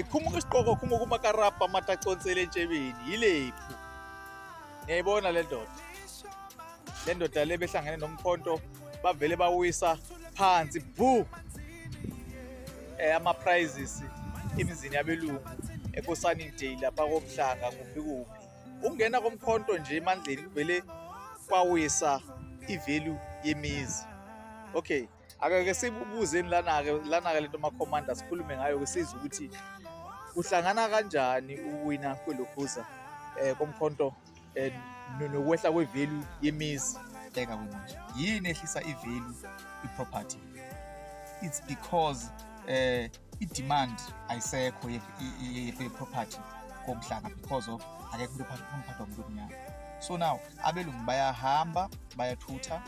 Khumuka isiqoko, khumuka umakarabha, amata aconsele entshebeni yilephu. Niyayibona le ndoda, le ndoda le behlangene nomkhonto, bavele bawisa phansi bu ama-prizes emizini yabelungu ekoSunningdale lapha koMhlanga, kuphi kuphi. Ukungena komkhonto nje emandleni kuvele kwawisa i-value yemizi. Okay, ake ke sibuzeni lana-ke, lana-ke lento makhomanda sikhulume ngayo-ke, sizwe ukuthi kuhlangana kanjani ukuwina kwelokhuza komkhonto nokwehla kwe-value yemizi. Bheka wena nje, yini ehlisa i-value kwi-property? It's because i-demand ayisekho ye-property komhlanga because of akekho umuntu ophathwa umuntu omnyama. So now abelungu bayahamba bayathutha,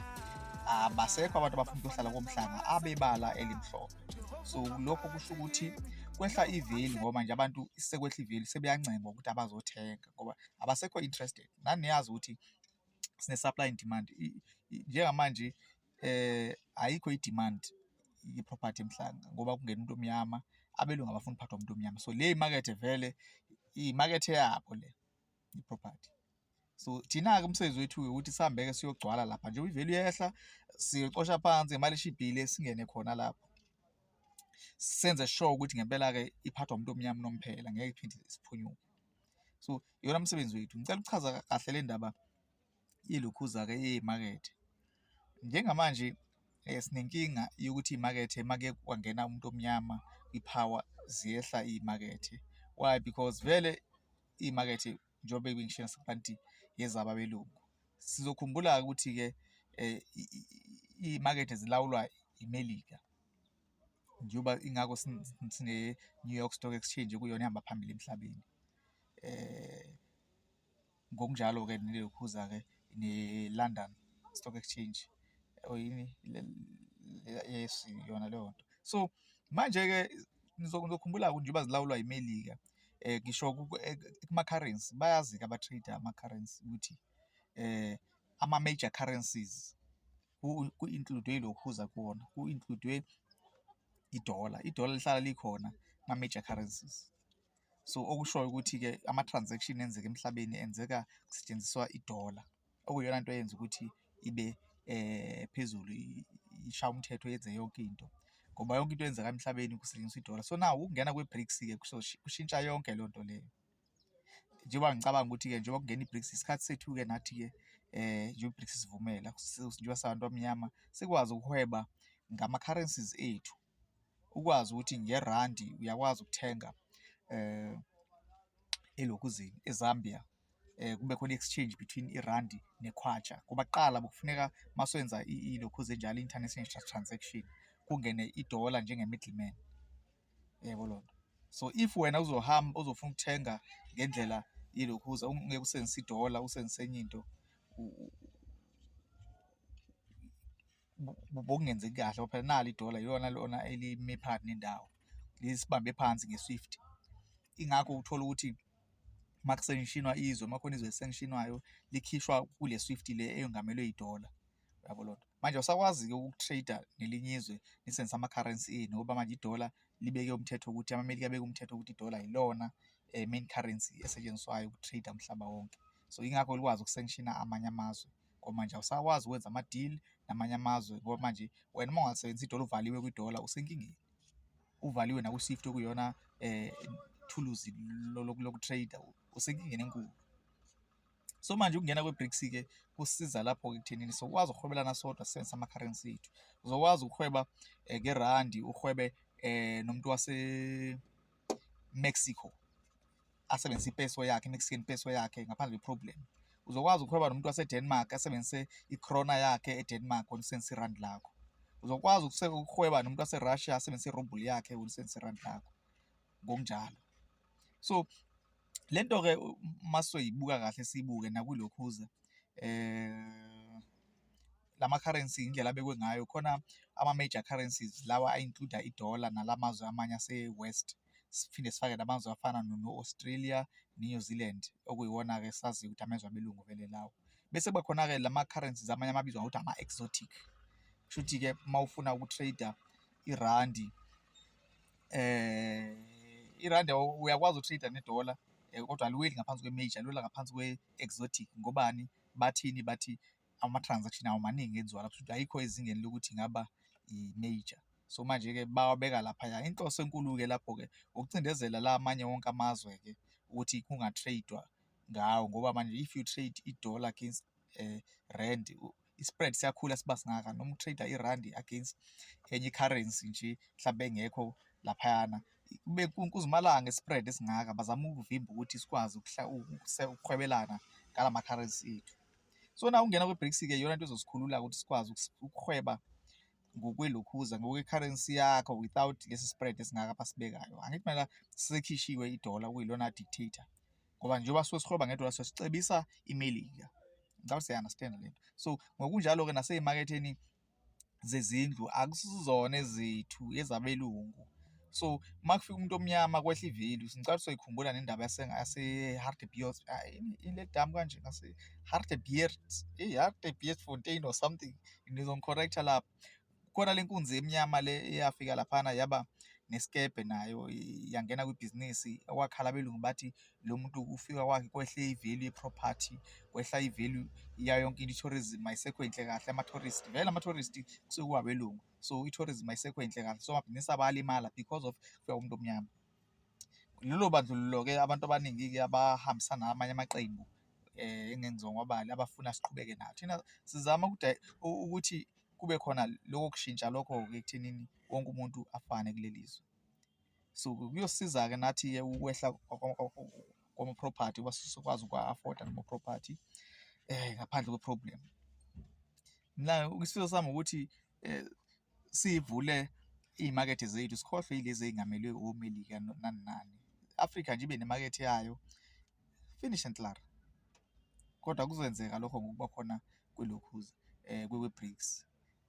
abasekho abantu abafuna ukuyohlala komhlanga abebala elimhlophe. So lokho kusho ukuthi kwehla i-value, ngoba manje abantu sekwehla i-value, sebeyancengwa ukuthi abazothenga ngoba abasekho interested. Nani niyazi ukuthi sine-supply and demand. Njengamanje ayikho i-demand ye-property emhlanga ngoba kungena umuntu omnyama, abelungu abafuni ukuphathwa umuntu omnyama. So le makethe vele imakethe yabo le i-property. So thina-ke umsebenzi wethu ukuthi sihambe-ke siyogcwala lapha njengoba i-value yehla, siyocosha phansi ngemali eshibhile, singene khona lapho, senze sure ukuthi ngempela-ke iphathwa umuntu omnyama unomphela, ngeke iphinde isiphunyuke. So iyona msebenzi wethu. Ngicela ukuchaza kahle le ndaba yelokhuza-ke yemakethe. Njengamanje sinenkinga yokuthi iy'makethe make kwangena umuntu omnyama kwi-power, ziyehla iy'makethe. Why? Because vele iy'makethe njengoba bengisho kanti ezabo abelungu. Sizokhumbula-ke ukuthi-ke iy'makethe zilawulwa iMelika, njengoba ingakho sine-New York Stock Exchange okuyiyona ehamba phambili emhlabeni. Ngokunjalo-ke nelokhuza-ke ne-London Stock Exchange or yini, yes, yona leyo nto. So manje-ke nizokhumbula-ke njengoba zilawulwa iMelika, ngisho kuma-currency, bayazi-ke aba-trade-a ama-currency ukuthi ama-major currencies ku-include-we ilokhuza kuwona, ku-include-we idola. Idola lihlala likhona kuma-major currencies. So okushoyo ukuthi-ke ama-transaction enzeka emhlabeni enzeka kusetshenziswa idola, okuyiyona nto eyenza ukuthi ibe phezulu, ishaye umthetho, yenze yonke into, ngoba yonke into eyenzeka emhlabeni kusetshenziswa idola. So now ukungena kwe-BRICS-ke kushintsha yonke leyo nto leyo. Njengoba ngicabanga ukuthi-ke njengoba kungena i-BRICS, isikhathi sethu-ke nathi-ke njengoba i-BRICS isivumela, njengoba singabantu abamnyama sikwazi ukuhweba ngama-currencies ethu, ukwazi ukuthi ngerandi uyakwazi ukuthenga elokhuzeni eZambia, kube khona i-exchange between irandi nekhwatsha. Ngoba kuqala bekufuneka masoyenza ilokhuza enjalo, i-international transaction, kungene idola njenge-middleman, yebo loo nto. So if wena uzohamba uzofuna ukuthenga ngendlela yelokhuza, ungeke usebenzise idola, usebenzise enye into, bokungenzeki kahle ngoba phela nalo idola iyona lona elime phakathi nendawo, lisibambe phansi nge-SWIFT. Ingakho uthola ukuthi uma ku-sanction-wa izwe, uma kukhona izwe eli-sanction-wayo, likhishwa kule SWIFT le eyongamelwe idola, uyabo loo nto. Manje awusakwazi-ke uku-trade-a nelinye izwe nisebenzise ama-currency enu, ngoba manje idola libeke umthetho ukuthi amaMelika abeke umthetho ukuthi idola yilona main currency esetshenziswayo uku-trade-a umhlaba wonke. So yingakho likwazi uku-sanction-a amanye amazwe, ngoba manje awusakwazi ukwenza ama-deal namanye amazwe, ngoba manje wena uma ungalisebenzisi idola, uvaliwe kwidola, usenkingeni, uvaliwe nakwi-SWIFT okuyiyona thuluzi loku-trade-a, usenkingeni enkulu. So manje ukungena kwe-BRICS-ke kusiza lapho-ke ekuthenini sokwazi ukuhwebelana sodwa sisebenzise ama-currency ethu. Uzokwazi ukuhweba ngerandi, uhwebe nomuntu wase-Mexico, asebenzise ipeso yakhe, i-Mexican peso yakhe ngaphandle kwe-problem. Uzokwazi ukuhweba nomuntu wase-Denmark, asebenzise i-krona yakhe e-Denmark, wena usebenzise irandi lakho. Uzokwazi ukuhweba nomuntu wase-Russia, asebenzise i-ruble yakhe, wena usebenzise irandi lakho, ngokunjalo. So le nto-ke masizoyibuka kahle, siyibuke nakwilokhuza lama-currency indlela abekwe ngayo, khona ama-major currencies lawa a-include-a idola nalamazwe amanye ase-West, siphinde sifake namazwe afana no-Australia ne-New Zealand, okuyiwona-ke esaziyo ukuthi amazwe abelungu vele lawo. Bese kuba khona-ke lama-currencies amanye abizwa ngokuthi ama-exotic. Kusho ukuthi-ke uma ufuna uku-trade-a irandi Irandi uyakwazi uku-trade nedola, kodwa aliweli ngaphansi kwe-major, liwela ngaphansi kwe-exotic. Ngobani? Bathini? Bathi ama-transaction awo maningi enziwa lapho, kushuthi ayikho ezingeni lokuthi ingaba i-major. So manje-ke bawabeka laphaya. Inhloso enkulu-ke lapho-ke ukucindezela la amanye wonke amazwe-ke ukuthi kunga-trade-wa ngawo, ngoba manje if you trade i-dollar against rand, i-spread siyakhula siba singaka, noma u-trade-a irandi against enye i-currency nje mhlawumbe engekho laphayana, kube kunkuzimalanga i-spread esingaka. Bazama ukuvimba ukuthi sikwazi ukuhwebelana ngalama-currency ethu. So na ungena kwe-BRICS-ke iyona nto ezosikhulula ukuthi sikwazi ukuhweba ngokwelokhuza, ngokwe-currency yakho without lesi spread esingaka abasibekayo. Angithi phela sekhishiwe idola okuyilona dictator, ngoba njengoba suke sihweba ngedola sesicebisa iMelika. Ngicabanga siya-understand-a lento. So ngokunjalo-ke nasey'maketheni zezindlu akusizona ezethu, ezabelungu. So uma kufika umuntu omnyama kwehla i-value. Ngicabanga ukuthi soyikhumbula nendaba yase-Hartbeespoort, ile damu kanje ngase-Hartbeespoort or something, nizongi-correct-a lapho. Khona le nkunzi emnyama le eyafika laphana yaba nesikebhe nayo, yangena kwibhizinisi, okwakhala abelungu bathi lo muntu ufika kwakhe kwehle i-value ye-property, kwehla i-value yayo yonke into, i-tourism ayisekho yinhle kahle, ama-tourist vele ama-tourist kusuke kuwabelungu, so i-tourism ayisekho yinhle kahle, so amabhizinisi abo ayalimala because of kufika umuntu omnyama. Lolo bandlululo-ke abantu abaningi-ke abahambisana namanye amaqembu engeke ngize ngiwabale abafuna siqhubeke nawo. Thina sizama ukuthi kube khona loko kushintsha lokho-ke ekuthenini wonke umuntu afane kuleli zwe. So kuyosisiza-ke nathi-ke ukwehla kwama-property ukuba sikwazi ukuwa-afford-a lama-property ngaphandle kwe-problem. Mina isifiso sami ukuthi siy'vule iy'makethe zethu, sikhohlwe yilezi ey'ngamelwe oMelika nani nani. I-Afrika nje ibe nemakethe yayo, finish and klaar. Kodwa kuzenzeka lokho ngokuba khona kwelokhuza kwe-BRICS.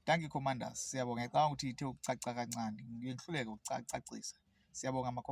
Thank you, commanders, siyabonga. Ngiyacabanga ukuthi ithe ukucaca kancane, ngihluleke ukucacisa. Siyabonga.